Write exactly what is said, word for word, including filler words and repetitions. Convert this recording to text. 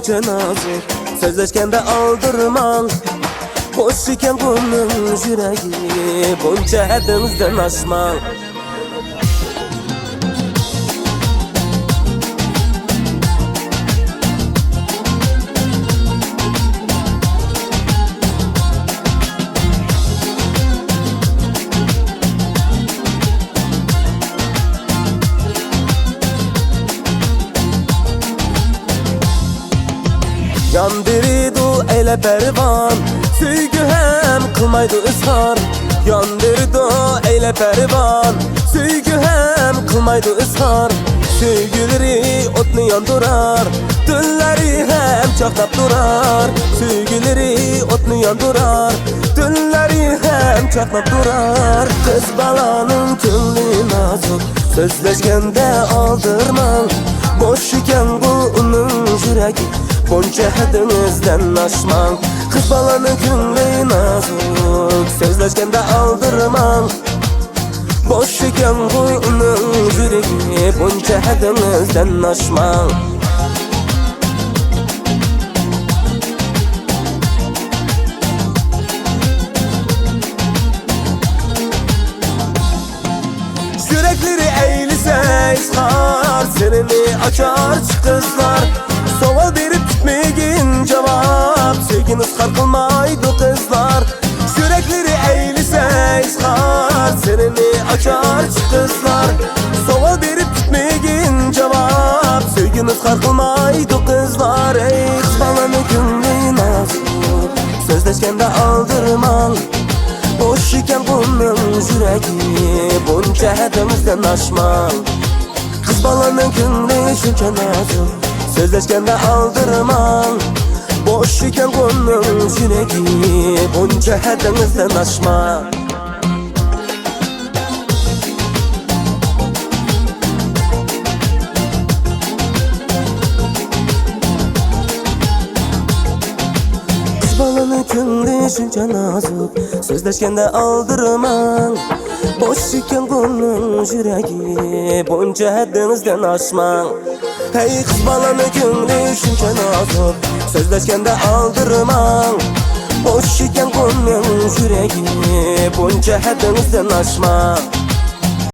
نازۇك، سۆزلەشكەندە ئالدىرىماڭ. بوش ئىكەن بۇنىڭ يۈرىكى، بۇنچە ھەددىڭىزدىن ئاشماڭ. ياندۇرىدۇ ئەيلەپ پەرۋان، سۆيگۈ ھەم قىلمايدۇ ئىزھار. ياندۇرىدۇ ئەيلەپ پەرۋان، سۆيگۈ ھەم قىلمايدۇ ئىزھار. سۆيگۈلىرى ئوتنى ياندۇرار، تۈنلىرى ھەم چاقناپ تۇرار. سۆيگۈلىرى ئوتنى ياندۇرار، تۈنلىرى ھەم چاقناپ تۇرار. قىز بالانىڭ كۆڭلى نازۇك، سۆزلەشكەندە ئالدىرىماڭ. بوش ئىكەنغۇ ئۇنىڭ يۈرىكى، بۇنچە ھەددىڭىزدىن ئاشماڭ. قىز بالانىڭ كۆڭلى نازۇك، سۆزلەشكەندە ئالدىرىماڭ. بوش ئىكەنغۇ ئۇنىڭ يۈرىكى، بۇنچە ھەددىڭىزدىن ئاشماڭ. يۈرەكلىرى ئەيلىسە ئىزھار، سىرىنى ئاچارچۇ قىزلار. سوئال بېرىپ كۈتمىگىن جاۋاب، سۆيگىنى ئىزھار قىلمايدۇ قىزلار. يۈرەكلىرى ئەيلىسە ئىزھار، سىرىنى ئاچارچۇ قىزلار. سوئال بېرىپ كۈتمىگىن جاۋاب، سۆيگىنى ئىزھار قىلمايدۇ قىزلار. ئەي قىز بالىنىڭ كۆڭلى نازۇك، سۆزلەشكەندە ئالدىرىماڭ. بوش ئىكەن بۇنىڭ يۈرىكى، بۇنچە ھەددىڭىزدىن ئاشماڭ. قىز بالىنىڭ كۆڭلى شۇنچە نازۇك، سۆزلەشكەندە ئالدىرىماڭ. بوش ئىكەن بۇنىڭ يۈرىكى، بۇنچە ھەددىڭىزدىن ئاشماڭ. قىز بالىنىڭ كۆڭلى شۇنچە نازۇك، سۆزلەشكەندە ئالدىرىماڭ. بوش ئىكەن بۇنىڭ يۈرىكى، بۇنچە ھەددىڭىزدىن ئاشماڭ. ھەي قىز بالىنىڭ كۆڭلى شۇنچە نازۇك، سۆزلەشكەندە ئالدىرىماڭ. بوش ئىكەن بۇنىڭ يۈرىكى، بۇنچە ھەددىڭىزدىن ئاشماڭ.